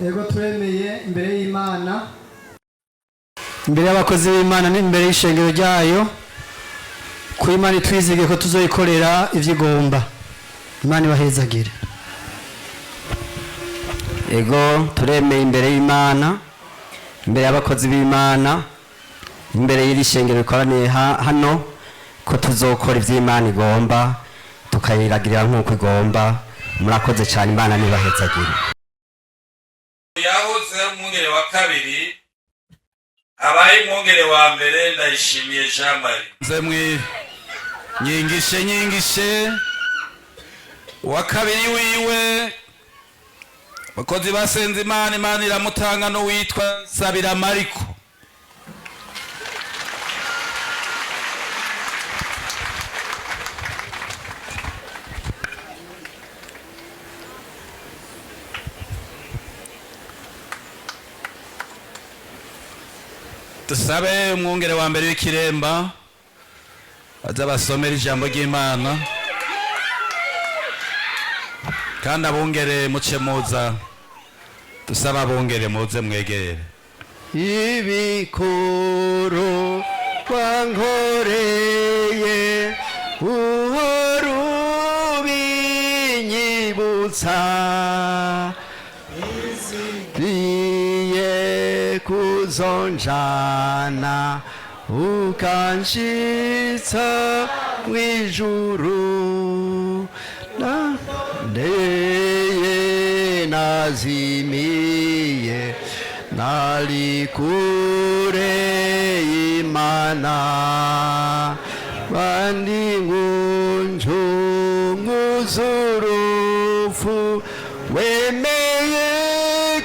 Yego, turemeye imbere y'Imana, imbere y'abakozi b'Imana n'imbere y'ishengero ryayo, ko Imana itwizige ko tuzoyikorera ivyo igomba. Imana ibahezagire. Ego, turemeye imbere y'Imana, imbere y'abakozi b'Imana, imbere y'iri shengero rikoraniye hano, ko tuzokora ivy'Imana igomba, tukayiragirira nk'uko igomba. Murakoze cyane, Imana nibahezagire. Yahoze ari umwungere wa kabiri, abaye umwungere wa mbere, Ndayishimiye Jean Marie. Nze mwi nyingishe nyingishe wa kabiri wiwe, bakozi basenze Imana, Imana iramutanga n'uwitwa Sabira Mariko. Dusabe umwungere wa mbere w'ikiremba aza basomera ijambo ry'Imana, kandi abungere muce muza. Dusaba abungere muze mwegere. Ibikuru wankoreye uhora ubinyibutsa, biye kuzonjana ukanshitsa mw'ijuru. Ndeye nazimiye, nari kure y'Imana, bandi ngunjungu z'urupfu, wemeye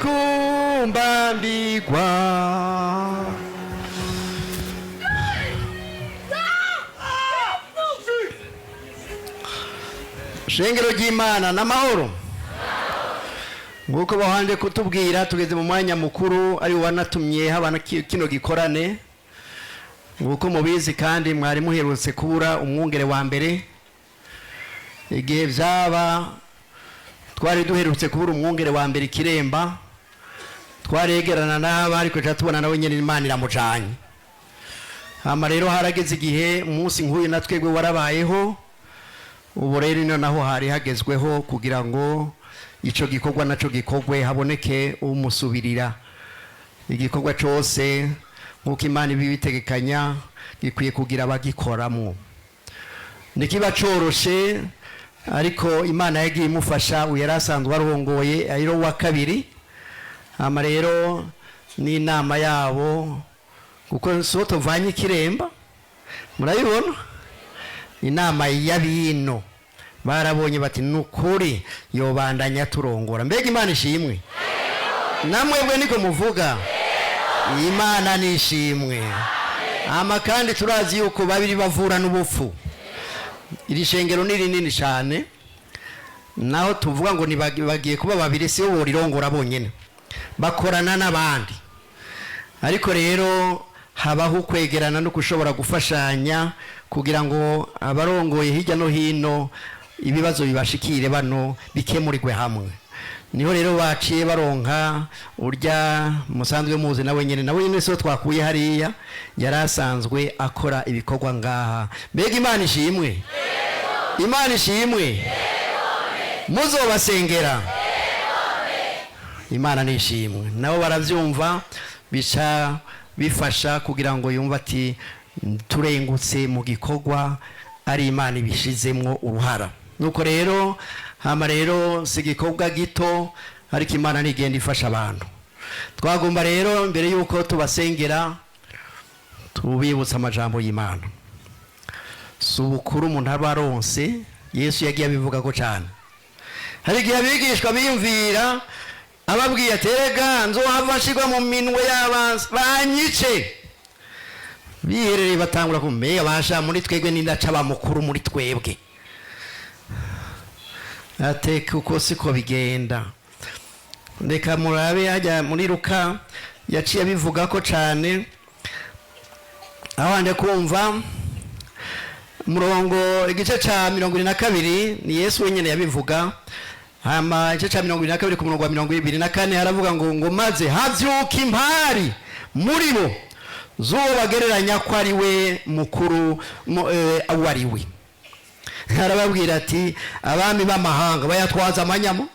kumbambigwa. Shengero ry'Imana, n'amahoro. Nk'uko bahanje kutubwira, tugeze mu mwanya mukuru ari wanatumye haba na kino gikorane. Nk'uko mubizi kandi mwari muherutse kubura umwungere wa mbere. Igihe byaba twari duherutse kubura umwungere wa mbere ikiremba, twaregerana n'aba, ariko tuca tubona nawe nyine Imana iramujanye. Hama rero harageze igihe umunsi nk'uyu na twebwe warabayeho. Ubu rero ino naho hari hagezweho kugira ngo ico gikorwa naco gikorwe, haboneke umusubirira. Igikorwa cose nk'uko Imana ibibitegekanya gikwiye kugira abagikoramwo. Ntikiba coroshe, ariko Imana yagiye imufasha. Uyu yari asanzwe arongoye ari wa kabiri. Hama rero n'inama yabo, kuko so tuvanye ikiremba murabibona, inama y'abino barabonye bati nukuri yobandanya turongora. Mbega Imana ishimwe! Namwebwe niko muvuga? Imana nishimwe. Ama kandi turazi yuko babiri bavura n'ubupfu. Iri shengero ni rinini cyane, naho tuvuga ngo bagiye kuba babiri, si bo borirongora bonyene, bakorana n'abandi. Ariko rero habaho kwegerana no gushobora gufashanya kugira ngo abarongoye hirya no hino ibibazo bibashikire bano bikemurirwe hamwe. Niho rero baciye baronka urya musanzwe muzi, nawe nyene, nawe nyene so twakuye hariya, yari asanzwe akora ibikorwa ngaha. Mbega Imana ishimwe! Imana ishimwe! Muzobasengera. Imana nishimwe. Nabo barabyumva, bica bifasha kugira ngo yumve ati turengutse mu gikorwa ari Imana ibishizemwo uruhara. Nuko rero hama rero si igikorwa gito, ariko Imana nigenda ifasha abantu. Twagomba rero mbere yuko tubasengera tubibutsa amajambo y'Imana. Si ubukuru umuntu aba aronse, Yesu yagiye abivuga ko cyane. Hari igihe abigishwa biyumvira ababwiye ati erega nzohava nshirwa mu minwe y'abanzi banyice. Biherereye batangura kumenya basha muri twebwe n'indaca bamukuru muri twebwe. Ateka uko siko bigenda. Reka murabe hajya muri Luka yaciye abivuga ko cyane. Aho hande kumva umurongo igice ca 72, ni Yesu wenyine yabivuga. Hama igice cya 22 ku murongo wa 24 haravuga ngo maze havyuka impari muri bo z'uwo bagereranya ko ari we mukuru uwo ari we. Arababwira ati abami b'amahanga bayatwaza amanyama,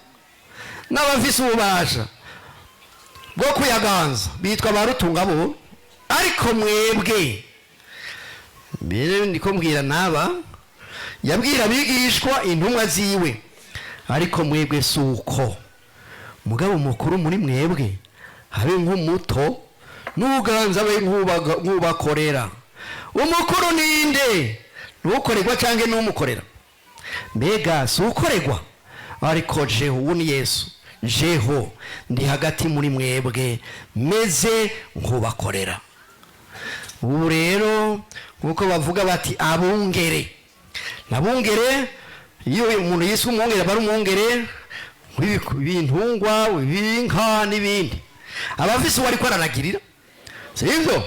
n'abafise ububasha bwo kuyaganza bitwa ba rutunga bo, ariko mwebwe mbere ndiko mbwira n'aba, yabwira abigishwa intumwa ziwe, ariko mwebwe si uko. Mugabo mukuru muri mwebwe habe nk'umuto, n'uganza abe nk'ubakorera. Umukuru ninde? N'ukorerwa cyangwa n'umukorera? Mbega si ukorerwa? Ariko jeho, ubu ni Yesu, jeho ndi hagati muri mwebwe meze nk'ubakorera. Ubu rero nk'uko bavuga bati abungere nabungere, iyo umuntu yiswe umwungere aba ari umwungere w'ibintungwa, w'inka n'ibindi, aba afise uwo ariko araragirira, si ibyo?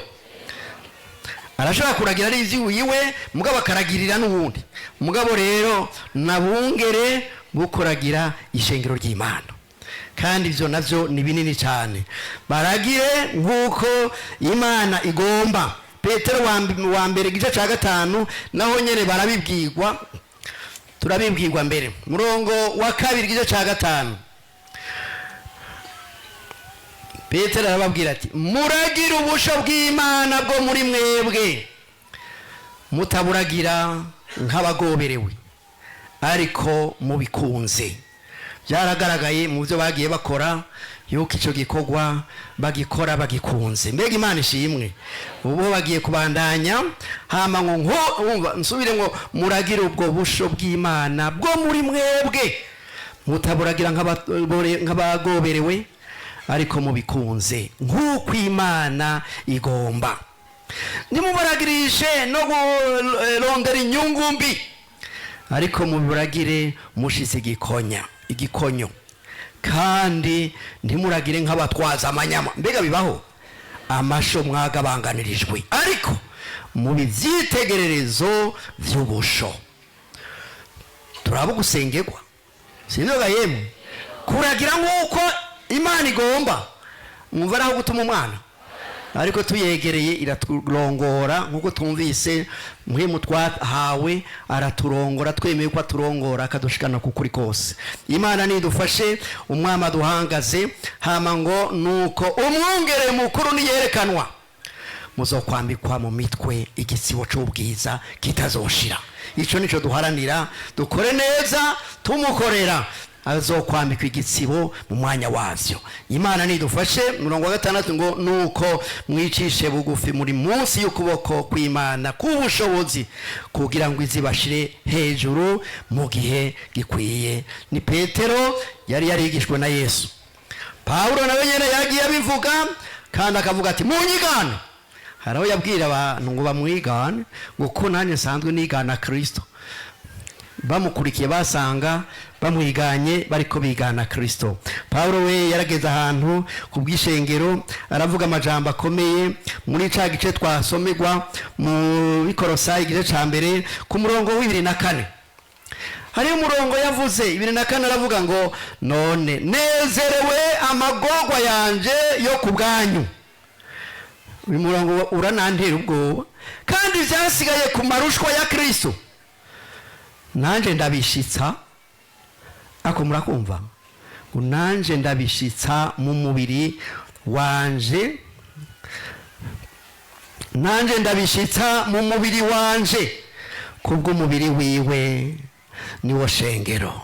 Arashobora kuragira ari iby'iwiwe, mugabo akaragirira n'uwundi. Mugabo rero nabungere bukuragira ishengero ry'Imana, kandi ibyo nabyo ni binini cyane. Baragire nk'uko Imana igomba. Petero wa mbere igice cya 5 naho nyine barabibwirwa, turabibwirwa mbere. Murongo wa 2 igice cya 5, Petero arababwira ati muragire ubusho bw'Imana bwo muri mwebwe, mutaburagira nk'abagoberewe, ariko mubikunze. Byaragaragaye mu byo bagiye bakora yuko icyo gikorwa bagikora bagikunze. Mbega Imana ishimwe! Ubu bagiye kubandanya. Hama ngo nsubire ngo muragire ubwo busho bw'Imana bwo muri mwebwe, mutaburagira nk'abagoberewe, ariko mubikunze nk'uko Imana igomba. Ntimubaragirishe no kurondera inyungu mbi, ariko muburagire mushize igikonyo, kandi ntimuragire nk'abatwaza amanyama. Mbega bibaho? Amasho mwagabanganirijwe, ariko mu byitegererezo by'ubusho. Turaba gusengerwa, sibyo ga yemwe? Kuragira nk'uko Imana igomba, mwumva ari aho gutuma umwana, ariko tuyegereye iraturongora nk'uko twumvise muhimu twahawe, araturongora twemeye ko aturongora akadushikana ku kuri kose. Imana nidufashe, umwami aduhangaze. Hama ngo nuko umwungere mukuru niyerekanwa, muzokwambikwa mu mitwe igitsibo c'ubwiza kitazoshira. Ico nico duharanira, dukore neza tumukorera, azokwambikwa igitsibo mu mwanya wavyo. Imana nidufashe. Murongo wa 6 ngo nuko mwicishe bugufi muri munsi y'ukuboko kw'Imana k'ubushobozi, kugira ngo izibashire hejuru mu gihe gikwiye. Ni Petero yari yarigishwe na Yesu. Pawulo nawe nyene yagiye abivuga, kandi akavuga ati munyigane. Hari aho yabwira abantu ngo bamwigane, ngo ko nanjye nsanzwe nigana Kristo. Bamukurikiye basanga bamwiganye bariko bigana Kristo. Pawulo we yarageze ahantu ku bw'ishengero aravuga amajambo akomeye muri ca gice twasomerwa mu Bikorosayi igice ca 1 ku murongo wa 24. Hariyo umurongo yavuze 24, aravuga ngo none nezerewe amagorwa yanje yo ku bwanyu. Uyu murongo uranantera ubwoba, kandi byasigaye ku marushwa ya Kristo nanje ndabishitsa. Ako murakumva ngo nanje ndabishitsa mu mubiri wanje, nanje ndabishitsa mu mubiri wanje kubw'umubiri wiwe niwo shengero.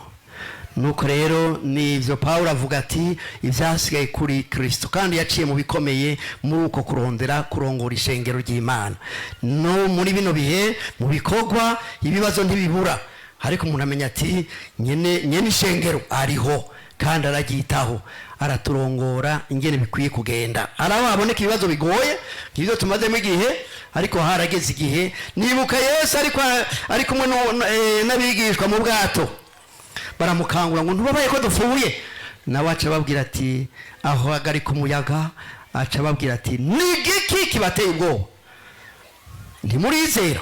Nuko rero nivyo Pawulo avuga ati ivyasigaye kuri Kristo, kandi yaciye mu bikomeye muri uko kurondera kurongora ishengero ry'Imana. No muri bino bihe mu bikorwa ibibazo ntibibura, ariko umuntu amenya ati nyene ishengero ariho kandi araryitaho, araturongora ingene bikwiye kugenda. Araho haboneka ibibazo bigoye nk'ibyo tumazemo igihe, ariko harageze igihe nibuka Yesu ariko ari kumwe n'abigishwa mu bwato, baramukangura ngo ntubabaye ko dupfuye, nawe aca ababwira ati aho hagarika umuyaga, aca ababwira ati ni igiki kibateye ubwoba, ntimurizera?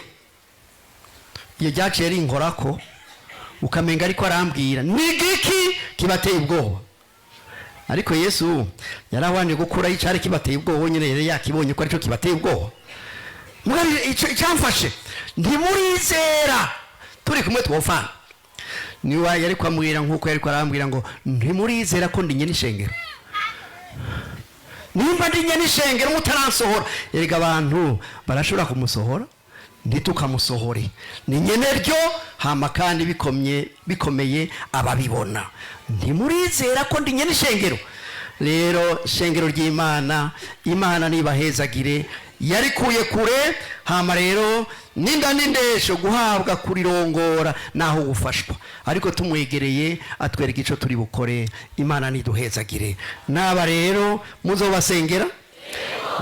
Iyo ryaciye rinkorako ukamenga ariko arambwira ni igiki Kibateye ubwoba. Ariko Yesu yarahwanye gukuraho icyari kibateye ubwoba, nyine yari yakibonye ko aricyo kibateye ubwoba. Mugabo icyo icyamfashe, ntimurizera turi kumwe twofana. Niba yari kwambwira nk'uko yari arambwira ngo ntimurizera ko ndi nyine ishengero, nimba ndi nyine ishengero mutaransohora. Erega abantu barashobora kumusohora, ntitukamusohore, ni nyene ryo. Hama kandi bikomye bikomeye ababibona, ntimurizera ko ndi nyene ishengero. Rero shengero ry'Imana, Imana nibahezagire, yarikuye kure. Hama rero ninda n'indesho guhabwa kurirongora naho gufashwa, ariko tumwegereye atwereka ico turi bukore. Imana niduhezagire. Naba rero muzobasengera,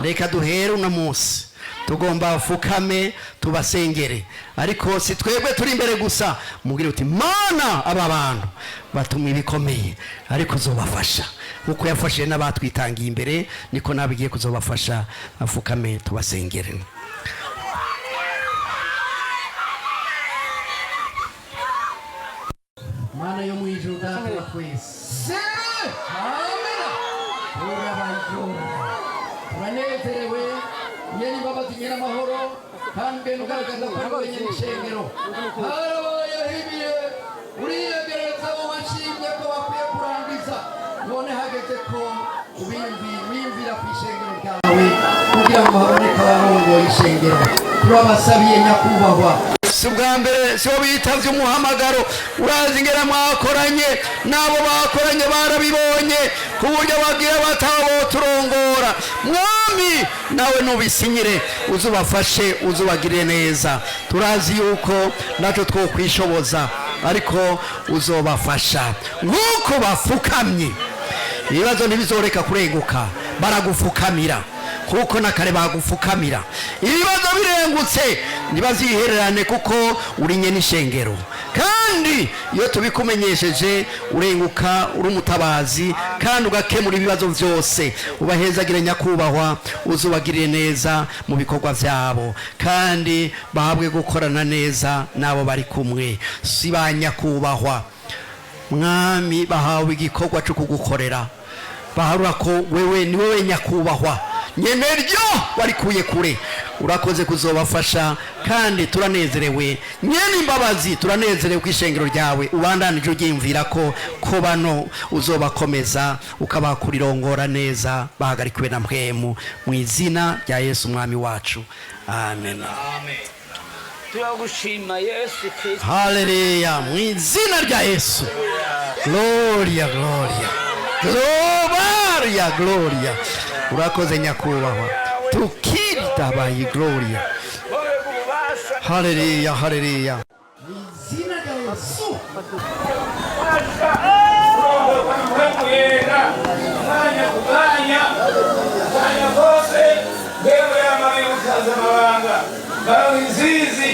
reka duhere uno munsi, tugomba fukame tubasengere, ariko si twebwe turi imbere gusa. Mubwire uti: "Mana, aba bantu batuma ibikomeye, ariko uzobafasha nkuko yafashije n'abatwitangiye imbere, niko nabigiye kuzobafasha." Afukame tubasengere. Mana yo mu ijuru, Data wa twese, amena. Turabayora, turanezerewe nyene imbabazi, nyene amahoro, kandi ugenda ugaragaza ko ari wowe nyene ishengero. Harabayeho ibihe uriyegereza abo washimye ko bakwiye kurangiza, none hageze ko wiyumvira ku ishengero ryawe kugira ngo haboneke abarongoye ishengero. Turabasabiye, nyakubahwa. Si ubwa mbere, si bo bitavye umuhamagaro. Urazi ingene mwakoranye n'abo bakoranye, barabibonye ku buryo bagira batabo turongora. Mwami, nawe nubisinyire, uzubafashe, uzubagirire neza. Turazi yuko natwe twokwishoboza, ariko uzobafasha. Nk'uko bafukamye, ibibazo ntibizoreka kurenguka, baragufukamira kuko na kare bagufukamira. Ibibazo birengutse ntibazihererane, kuko uri nyene ishengero, kandi iyo tubikumenyesheje urenguka uri umutabazi kandi ugakemura ibibazo byose. Ubahezagire nyakubahwa, uzubagirire neza mu bikorwa byabo, kandi bahabwe gukorana neza n'abo bari kumwe. Si ba nyakubahwa, Mwami, bahawe igikorwa cyo kugukorera, baharura ko wewe ni wewe nyakubahwa nyene ryo warikuye kure. Urakoze kuzobafasha, kandi turanezerewe nyene imbabazi, turanezerewe ku ishengero ryawe. Ubandanije uryiyumvira ko bano uzobakomeza, ukabakurirongora neza, bahagarikiwe na mpwemu, mu izina rya Yesu Umwami wacu, amen. Turagushima Yesu Kristo. Haleluya, mu izina rya Yesu. Gloria, gloria, gloria, gloria. Urakoze nyakubahwa, tukitabaye gloria. Haleluya, haleluya. Izina rya Yesu. Yera mwanya ku mwanya, mwanya kose mbego y'amabi ukaza amabanga baronka inzizi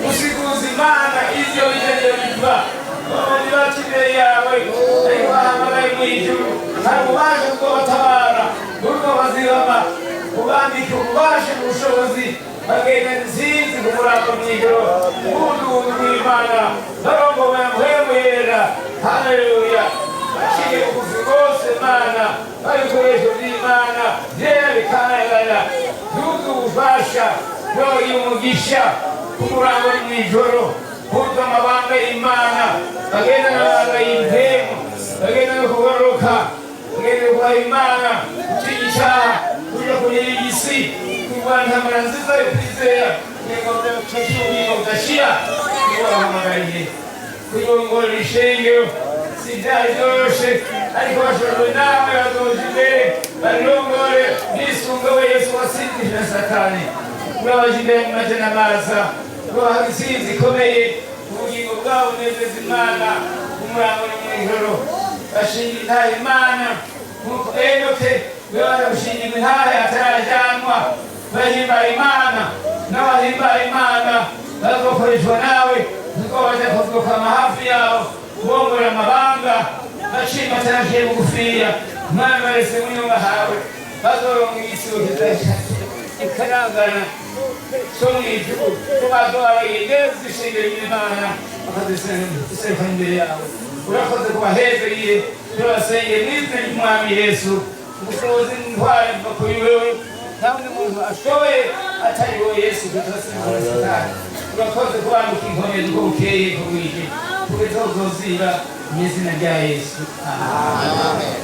usiguza Imana ivyo bitegeye biva babandi baca imbere yawe, ariko bahamagaye mu ijuru, hari ububasha bwo batabara burwo bazigama, ubambika ububasha mu bushobozi, bagenda insinzi ku murambo mw'ijoro, ubundi buntu bw'Imana, barongowe na Mpwemu Yera. Haleluya! Baciye bugufi rwose Mana, babikoresho by'Imana byera bikaragara byuzuye ububasha, byoye umugisha ku murango ni mw'ijoro, bumva amabanga y'Imana, bagenda n'amabanga y'impemu, bagenda no kugororoka, bagenda kubaha Imana, gutinya icyaha, kuja kunyira isi, kurwana intambara nziza yo kwizera, kugira ngo ubugingo budashira. Nibo bahamagariye kuyongora ishengero. Si byari byoroshe, ariko bashobojwe nawe, bazoja imbere barirongore bisunga we Yesu wasindije na Satani. Urabaje imbere mu majana maza, ubaha intsinzi ikomeye, ubugingo bwabo bunezeza Imana ku murango no mw'ijoro. Bashinga intahe Imana nkuko Enoke we barabushingira intahe atarajanwa. Bahimbara Imana n'abahimbara Imana bazokoreshwa nawe, niko baja kuzokama hafi yawo kubongora amabanga, bashima cyane bugufiya. Mwana barese mu nyumba hawe, bazoronka igisibo ikarangana cyo mu ijuru, ko bazoba neza ishengero ry'Imana, bakazisereka imbere yawe. Urakoze kubahezeye, turabasengeye mu izina ry'Umwami Yesu. Ubushobozi n'intwari biva kuri wewe, nta wundi muntu ashoboye atari wowe Yesu. Turasinzira Satani. Urakoze kubambika inkomezi uko bukeye ko bwije kugeza aho uzozira, mu izina rya Yesu, amen.